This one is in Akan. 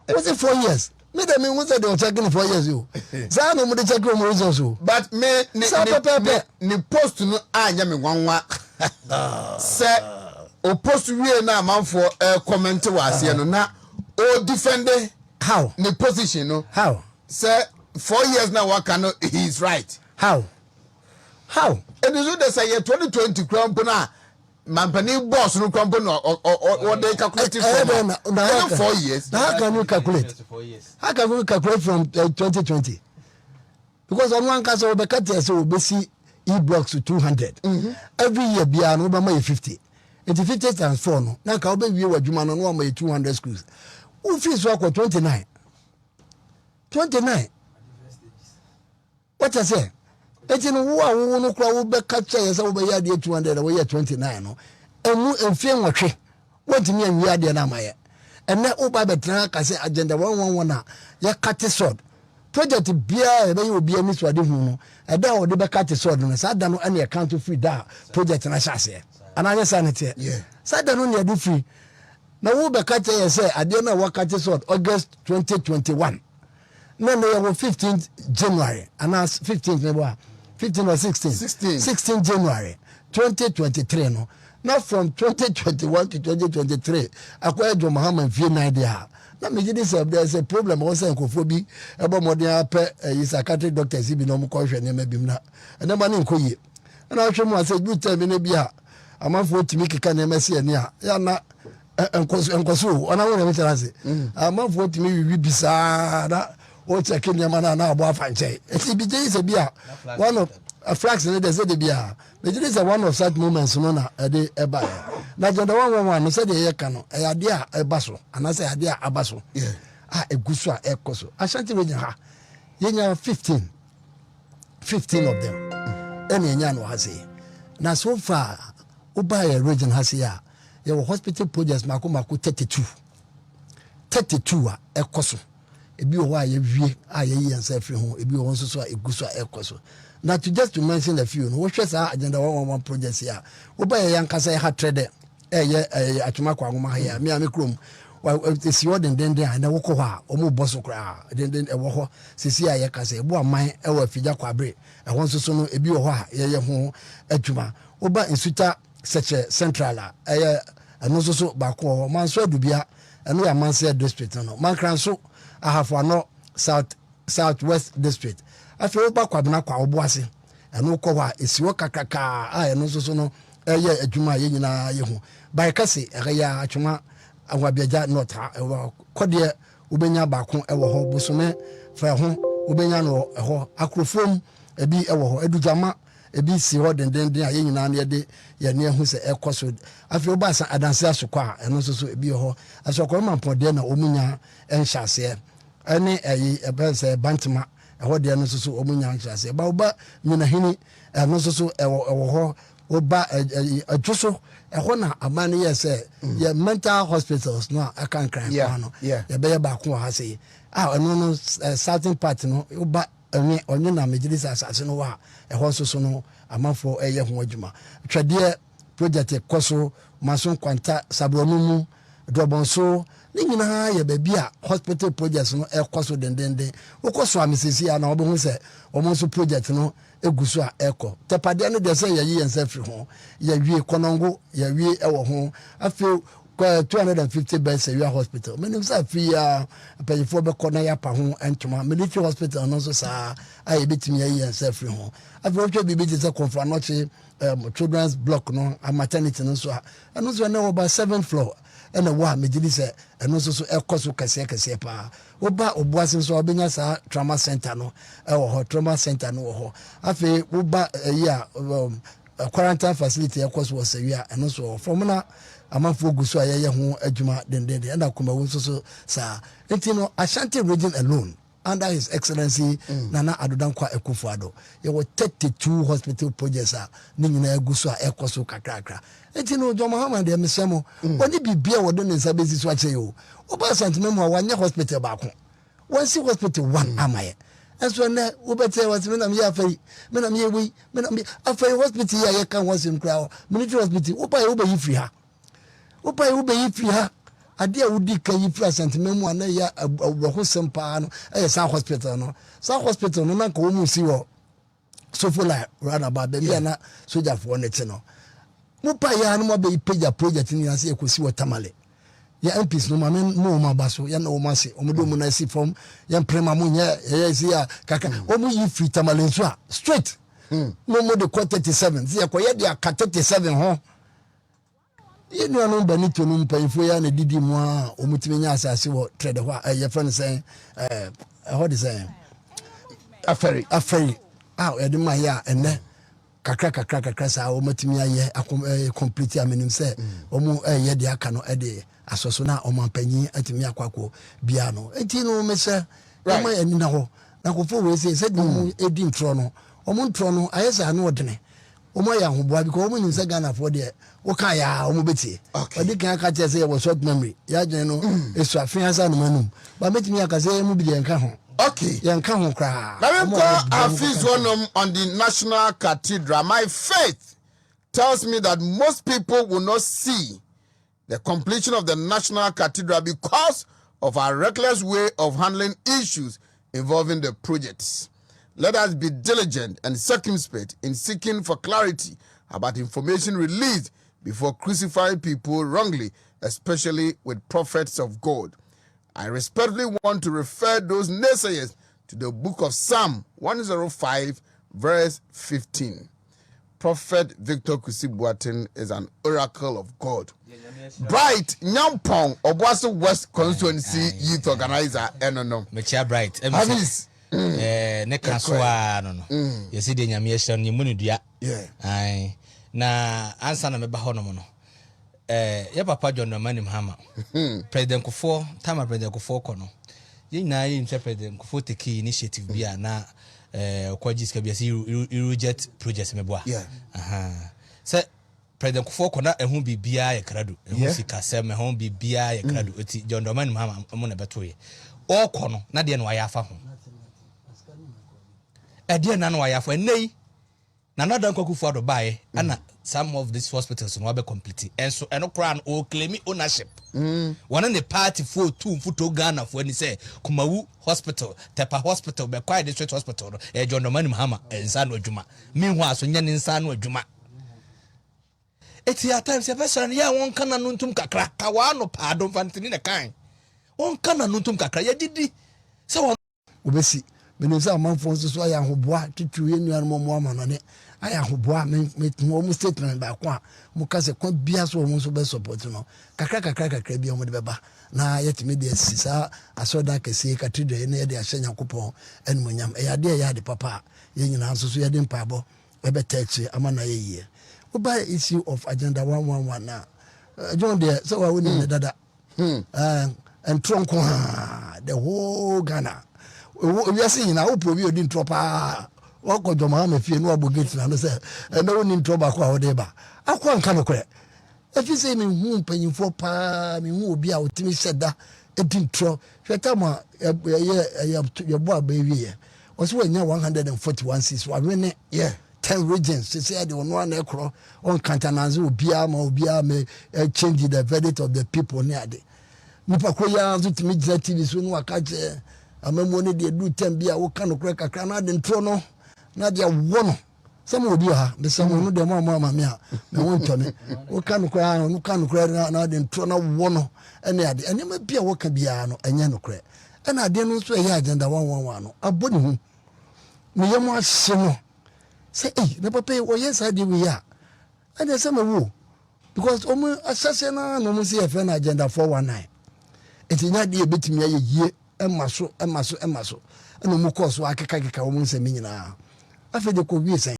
Wosi 4 years, mi dɛ mi hu sɛ deɛ ɔkyɛke no 4 years o, saa na ɔmo de kyɛke ɔmo results o. But me ne Saa ne pɛpɛɛpɛ. Ne post no anyɛ me nwanwa sɛ o post wie na amanfoɔ comment wɔ aseɛ no na o defend How? ne position no How? sɛ 4 years na waka no, he is right. How? Ɛni so de sɛ yɛ 2020 kura mpo na mampanin boss no kura mpo na ɔde calculate Ɛyɛ from dɛ na ɛyɛ 4 years. Na how can you calculate? 4 years. How can you calculate from 2020? Because ɔno ankasa wɔbɛka kyerɛ sɛ wɔbɛsi e-blocks 200 every year biara no, wobɛma yɛ 50, nti 50 times 4 no, na nka wobɛwie wɔ adwuma no na wama yɛ 200 schools. Wofii so akɔ 29, 29. Wɔkyɛ sɛ eti no, wo a wowo no kora, wobɛka kyerɛ yɛ sɛ wobɛyɛ adeɛ 200 a wɔyɛ 29 no, ɛmu mfie 8 wɔntumi anwie adeɛ no ama yɛ. Ɛnɛ woba bɛtena ka sɛ Agenda 111 a yɛ cut sod project biara, yɛbɛyɛ obi ani so ade hu no, ɛda a wɔde bɛ cut sod no, saa da no ɛne ɛka nto firi da a project no ahyɛ aseɛ anaa nyɛ saa ne teɛ? Saa da no ne yɛde firi na wo bɛka kyerɛ yɛ sɛ adeɛ no a wɔ cut sod August 2021 na ne yɛwɔ 15 January anaa 15 ne bɔ a, 15 or 16? 16. 16 January 2023 no, na from 2021 to 2023 akɔyɛ John Mahama mfie 9 deɛ a, na megye di sɛ there is a problem. Ɔwɔ sɛ nkurɔfoɔ bi ɛbɔ mmɔden apɛ ɛyi psychiatric doctors yi bi na ɔmo kɔhwɛ nneɛma bi mu na nneɛma no nkɔ yie. Ɛna ahwɛ mu a sɛ du time no bi a amanfoɔ tumi keka nneɛma si ani a yɛana nkɔso o, ɔna wo na mekyerɛ ase, amanfoɔ tumi wiwi bi saa na wɔkyɛke nneɛma no a na abɔ afa nkyɛn. Ɛti bi gye yi sɛ bi a one of flags no de sɛ de bi a megye di sɛ one of such moments no na ɛde ɛbaeɛ. Na Agenda 111 no, sɛdeɛ yɛka no, ɛyɛ adeɛ a ɛba so anaasɛ ɛyɛ adeɛ a aba so a ɛgu so a ɛkɔ so. Ashanti Region ha, yɛnya 15, 15 of them ɛna yɛnya no wɔ ha sei. Na so far wobaayɛ region ha sei a, yɛwɔ hospital projects mako mako 32, 32 a ɛkɔ so. Ebi wɔ hɔ a yɛwie a yɛyi yɛn nsa afiri ho, ebi wɔ hɔ nso so a egu so a ɛkɔ so. Na to just to mention a few no, wohwɛ saa Agenda 111 projects yi a, woba yɛ yɛn ankasa yɛ ha trɛ dɛ ɛyɛ Atwoma kɔ ahoma ha yɛ a mmea me kurom esi hɔ dendenden a ɛnɛ wokɔ hɔ a, wɔn bɔ so koraa denden. Ɛwɔ hɔ sisi a yɛka sɛ ebu aman ɛwɔ Afigya Kwabere, ɛhɔ nso so no, ebi wɔ hɔ a yɛyɛ ho adwuma. Woba Nsuta Sɛkyɛ Central a, ɛyɛ ɛno nso so baako wɔ hɔ. Manso Adubia, ɛno yɛ Amanseɛ District no. Mankranso Ahafo Ano South, South West District. Afei woba Kwabena kwa Ɔboase, ɛno kɔ hɔ a, esi hɔ kakrakaa a ɛno nso so no ɛyɛ adwuma a yɛn nyinaa yɛ ho. Barekɛse, ɛhɛ yɛ Atwoma Ahoabiagya North ha, ɛwɔ kɔdeɛ, wobɛnya baako ɛwɔ hɔ. Bosome fɛ ho, wobɛnya no ɛhɔ. Akorofom, ebi ɛwɔ hɔ. Adugyama, ebi si hɔ dendenden a yɛn nyinaa no yɛde yɛn ani ahu sɛ ɛkɔ so. Afei woba asa Adanse Asokɔ a, ɛno nso so ebi wɔ hɔ. Asokɔ ma mpɔdeɛ na wɔn nya nhyɛ aseɛ, ɛne ɛyi ɛbɛn sɛ Bantama ɛhɔ deɛ no nso so wɔn nya nhyɛ aseɛ ba. Woba Nyinahini, ɛno nso so ɛwɔ hɔ. Woba ɛyi Ɛdwo so, ɛhɔ na aban no yɛ sɛ yɛ mental hospitals no a ɛka Nkran kwan no, yɛbɛyɛ baako wɔ ha sei a ɛno no southern part no. Woba ɛnwe ɔnwe na megye sɛ asase no wɔ a, ɛhɔ nso so no amanfoɔ ɛyɛ ho adwuma. Twɛdeɛ project kɔ so, Maso Nkwanta, Saborɔno mu, Drɔbɔnso, ne nyinaa yɛ baabi a hospital projects no ɛkɔ so dendenden. Wokɔ so a mesesi a na wobɛhu sɛ wɔn nso project no egu so a ɛkɔ. Tɛpadeɛ no deɛ, sɛ yɛyi yɛn nsa firi ho, yɛwie. Kɔnɔngo, yɛwie ɛwɔ ho. Afei 250 bed Sewua Hospital, menim sɛ afei a mpanyinfoɔ bɛkɔ na yɛapa ho ntoma. Military Hospital no nso saa a yɛbɛtumi ayi yɛn nsa afiri ho. Afei wohwɛ biribi te sɛ Kɔmfo Anɔkye children's block no, a maternity no nso a, ɛno nso ɛnɛ wɔba seventh floor ɛna ɛwɔ a, megye di sɛ ɛno nso so ɛkɔ so kɛseɛ kɛseɛ paa. Woba Obuase nso a, wobɛnya saa trauma center no ɛwɔ hɔ, trauma center no wɔ hɔ. Afei woba ɛyi a quarantine facility ɛkɔ so wɔ Sɛwi a, ɛno nso wɔ fam na amanfoɔ gu so a yɛyɛ ho adwuma dendenden. Ɛna Kumawu nso so saa. Nti no, Ashanti Region alone, under His Excellency Nana Addo Dankwa Akufo-Addo, yɛwɔ 32 hospital projects a ne nyinaa gu so a ɛkɔ so kakrakra. Nti no, John Mahama deɛ, mesrɛ mo, ɔne biribi a wɔde ne nsa bɛsi so akyɛ yi o, woba Asantema mu a, wanyɛ hospital baako, wɔnsi hospital one ama yɛ. Ɛnso ɛnɛ wobɛtɛ wɔse menam yɛ afɛyi, menam yɛ wei, menam yɛ afɛyi. Hospital yi a yɛka ho asɛm koraa, military hospital, woba yɛ wobɛyi firi ha, woba yɛ wobɛyi firi ha. Adeɛ a wodi kan yi firi Asantema mu a na ɛyɛ awerɛhosɛm paa no ɛyɛ saa hospital no. Saa hospital no na nka wɔn si wɔ Sofoline roundabout baabi a na sogyafoɔ no te no. Mo pa yɛ a na mo abɛyi pagya project no nyinaa sɛ yɛkɔsi wɔ Tamale. Yɛ MPs no maame mo wɔn aba so yɛn na wɔn ase wɔn de wɔn nan si fam yɛn mpere ma mo nyɛ yɛyɛ si a kakra mm. wɔn yi firi Tamale nso a straight mm. na wɔn de kɔ 37 sɛ yɛkɔyɛ de aka 37 ho. Yɛn nuanom Banito no mpanyinfoɔ yi ara na didi mu a wɔtumi nya asase wɔ trɛdɛ hɔ a yɛfrɛ no sɛn ɛhɔ de sɛn afɛri afɛri a yɛde ma yɛ a ɛnɛ kakra kakra kakra saa wɔatumi ayɛ akɔm ɛɛ complete a menim sɛ wɔn ɛyɛ deɛ aka no ɛde asɔ so na ɔmanpanyin atumi akɔ akɔ bia no eti no mesɛ wɔn ayɛ nina hɔ na kɔfo wei sɛ sɛdeɛ wɔn edi ntorɔ no wɔn ntorɔ no ayɛ sɛ ano ɔdene. Wɔn ayɛ ahoboa because wɔn nim sɛ Ghanafoɔ deɛ woka yɛ a wɔn bɛtie. Ɔdi kan aka kyerɛ sɛ yɛwɔ short memory, yɛ adwene no esu afe ansa na wɔn anum. Ba mɛtumi aka sɛ yɛn mu bi deɛ yɛnka ho. Okay. Yɛnka ho koraa. Na me nkɔ afees hɔnom on the National Cathedral. My faith tells me that most people will not see the completion of the National Cathedral because of our reckless way of handling issues involving the projects. Let us be diligent and circumspect in seeking for clarity about information released before crucifying people wrongly, especially with prophets of God. I respectfully want to refer those naysayers to the book of Psalm 105, verse 15. Prophet Victor Kusi Boateng is an oracle of God. Bright Nyampong, Obuasi West Constituency Youth Organizer, ɛno no. Mekyia Bright. Hamis. Eh, ne ka so a no no. Mm. Yɛsi deɛ Nyame ahyira no, yɛmmu no dua. Ae. Na ansa na mɛba hɔ nom no, eh, yɛ papa John Dramani Mahama, hmm. President Kufuor, time a President Kufuor kɔ no, yɛn nyinaa yɛnim sɛ President Kufuor take initiative bi a na eh, ɔkɔgye sika bi a sɛ Eurojet project meboa. Sɛ President Kufuor kɔ na ɛho biribiara yɛ krado, ɛho sikasɛm, ɛho biribiara yɛ krado. Mm. Eti John Dramani Mahama mo na ɛbɛtoeɛ. Ɔkɔ no, na deɛ na wayɛ afa ho. Ɛdeɛ na na wayɛ afa ɛnnɛ yi Nana Dankwa Akufo Addo baeɛ ɛna some of these hospitals no wabɛ complete ɛnso ɛno koraa no ɔreclaimi ownership. Wɔne ne party foɔ tu mfutuo Ghana foɔ ani sɛ Kumawu hospital, Tepa hospital, Bɛkwae district hospital no ɛyɛ John Dramani Mahama nsa ano adwuma. Meanwhile so nyɛ ne nsa ano adwuma. Eti at times yɛbɛsrɛ no yɛ a wɔnka n'ano ntom kakra ka w'ano paa domfantini na kan wɔnka n'ano ntom kakra yɛgye di sɛ wɔn Wɔbɛsi. Menim sɛ amanfoɔ nso so ayɛ ahoboa, titiriw yɛn nuanom a wɔwɔ amanɔne ayɛ ahoboa. Me mehu wɔn statement baako a wɔka sɛ kwan biara so wɔn nso bɛ support no. Kakra kakra kakra bi a wɔde bɛba na yɛatumi de asi saa asɔredan kɛseɛ yi, cathedral yi, na yɛde ahyɛ Nyankopɔn animuonyam. Ɛyɛ adeɛ a ɛyɛ ade papa a yɛn nyinaa nso so yɛde mpaebɔ bɛtaa akyire ama no ayɛ yie. Woba issue of agenda 111 a, John deɛ sɛ wa wonim ne dada. Hmm. Eh, ntorɔ nko ha the whole Ghana. Wiase nyinaa wopɛ obi odi ntorɔ paa. Wakɔ John Mahama fie na wabɔ gate na no sɛ ɛnɛ wonni ntorɔ baako a wode ba. Akɔ anka nokorɛ. Ɛfiri sɛ mehu mpanyimfoɔ paa, mehu obi a ɔtumi hyɛ da di ntorɔ. Hwɛ tam a yɛbɔ aba wieɛ. Ɔsɛ wanya 141 seats, wawene. Yeah. 10 regions sese ɛde ɔno ana ɛkorɔ ɔnkantananze obiara ma obiara mɛ change the verdict of the people ne ade nipa koro yi ara nso tumi gyina tv so no waka kyerɛ amamuo no deɛ duru tɛm bi a woka nokorɛ kakra na ade ntorɔ no na deɛ wɔ no sɛ mo obi wɔ ha mesɛ mo no deɛ mo a mo ama me a me ho ntɔ me woka nokorɛ a ɔno ka nokorɛ na ade ntorɔ na wɔ no ɛne ade nneɛma bi a wɔka biara no ɛnyɛ nokorɛ ɛna adeɛ no nso ɛyɛ agenda 111 no abɔ ne ho ne yam ahye no sɛ ei na papa yi ɔyɛ saa deɛ wei a ɛdeɛ sɛ mawu o because wɔn ahyɛseɛ no ara na wɔn sɛ yɛfrɛ no agenda 419 nti nyɛ adeɛ yɛbɛtumi ayɛ yie ɛma so ɛma so ɛma so ɛna wɔn kɔɔ so akekakeka wɔn nsɛm nyinaa afei de kɔ wie sɛn.